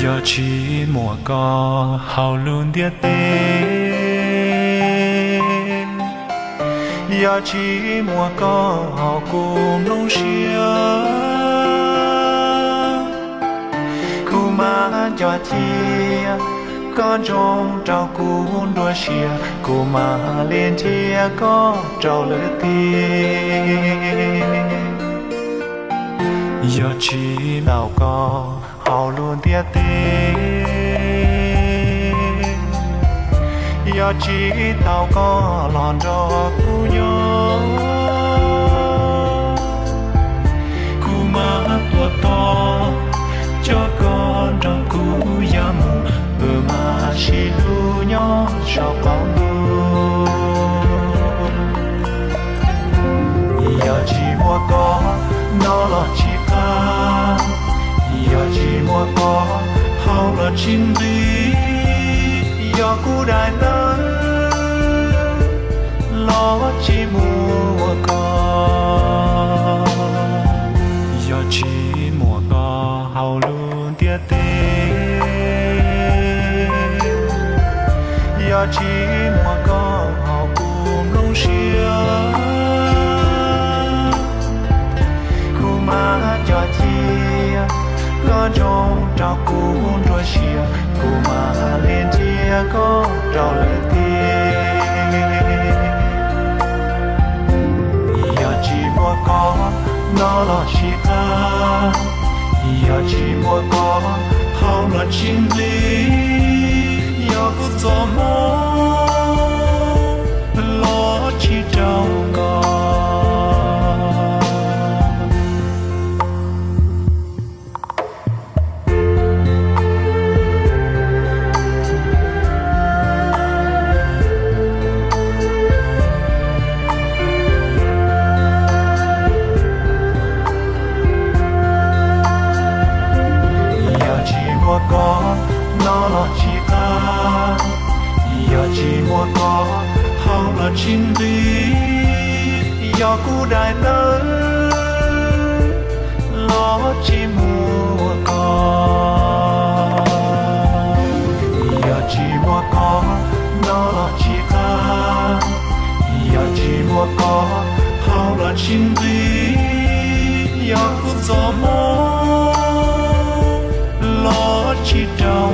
Yog tsis muaj koj hauv lub ntiaj teb, yog tsis muaj koj hauv kuv nplooj siab, kuv mam coj cia koj ntsoov rau kuv nruab siab, kuv mam li nrhiav koj rau lwm tiam. Yog tsis tau koj hauv lub ntiaj teb, yog tsis tau koj los nrog kuv nyob, kuv mam tuaj tos coj koj nrog kuv ya mus, wb mam sib hlub nyob saum qaum ntuj. Yog tsis muaj koj no los tsis qab, yog tsis muaj koj hauv los tsis nqig, yog kuv daim tawv los tsis muaj koj. Yog tsis muaj koj hauv lub ntiaj teb, yog tsis muaj koj hauv kuv nplooj siab, kuv mam coj cia koj ntsoov rau kuv nruab siab, kuv mam li nrhiav koj rau lwm tiam. Yog tsis muaj koj no los tsis qab, yog tsis muaj koj hauv los tsis nqig, yog kuv txoj hmoov los tsis rau koj. Yog tsis muaj koj no los tsis qab, yog tsis muaj koj hauv los tsis nqig, yog kuv daim tawv los tsis muaj koj. Yog tsis muaj koj no los tsis qab, yog tsis muaj koj hauv los tsis nqig, yog kuv txoj hmoov los tsis rau